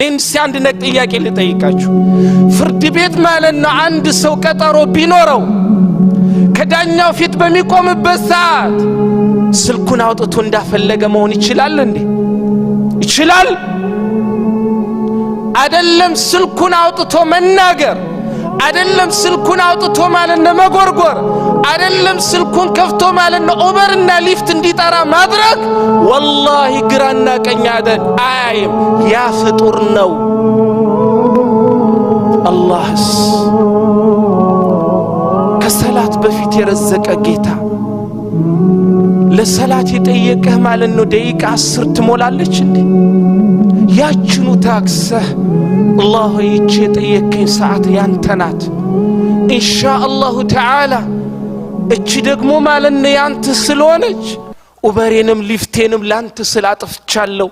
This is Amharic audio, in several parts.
እስቲ አንድ ጥያቄ ልጠይቃችሁ። ፍርድ ቤት ማለት ነው አንድ ሰው ቀጠሮ ቢኖረው ከዳኛው ፊት በሚቆምበት ሰዓት ስልኩን አውጥቶ እንዳፈለገ መሆን ይችላል እንዴ? ይችላል? አደለም ስልኩን አውጥቶ መናገር፣ አደለም ስልኩን አውጥቶ ማለት ነው መጎርጎር፣ አደለም ስልኩን ከፍቶ ማለት ነው Uber ና Lyft እንዲጠራ ማድረግ። ወላሂ ግራና ቀኝ አያይም። ያ ፍጡር ነው። አላህስ ከሰላት በፊት የረዘቀ ጌታ ለሰላት የጠየቀህ ማለት ነው ደቂቃ 10 ትሞላለች እንዴ? ያችኑ ታክሰህ አላህ ይቺ የጠየከኝ ሰዓት ያንተ ናት፣ ኢንሻ አላሁ ተዓላ እቺ ደግሞ ማለት ነው ያንተ ስለሆነች Uber ኤንም Lyft ኤንም ላንተ ስላጥፍቻለሁ፣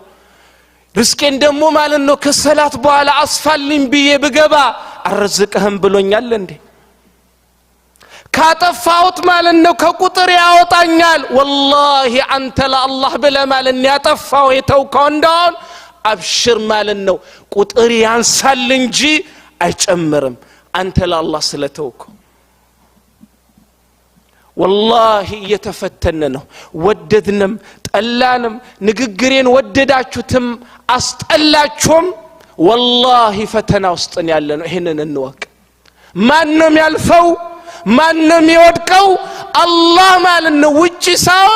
ርስቄን ደግሞ ማለት ነው ከሰላት በኋላ አስፋልኝ ብዬ ብገባ አረዝቅህም ብሎኛል እንዴ? ካጠፋሁት ማለት ነው ከቁጥር ያወጣኛል። ወላሂ አንተ ለአላህ ብለህ ማለት ነው ያጠፋው የተውከው እንደሆን አብሽር ማለት ነው ቁጥር ያንሳል እንጂ አይጨምርም። አንተ ለአላህ ስለተውከው ወላሂ እየተፈተነ ነው። ወደድንም ጠላንም፣ ንግግሬን ወደዳችሁትም አስጠላችሁም፣ ወላሂ ፈተና ውስጥን ያለ ነው። ይህንን እንወቅ። ማን ነው የሚያልፈው? ማን ነው የሚወድቀው? አላህ ማለት ነው ውጭ ሳይሆን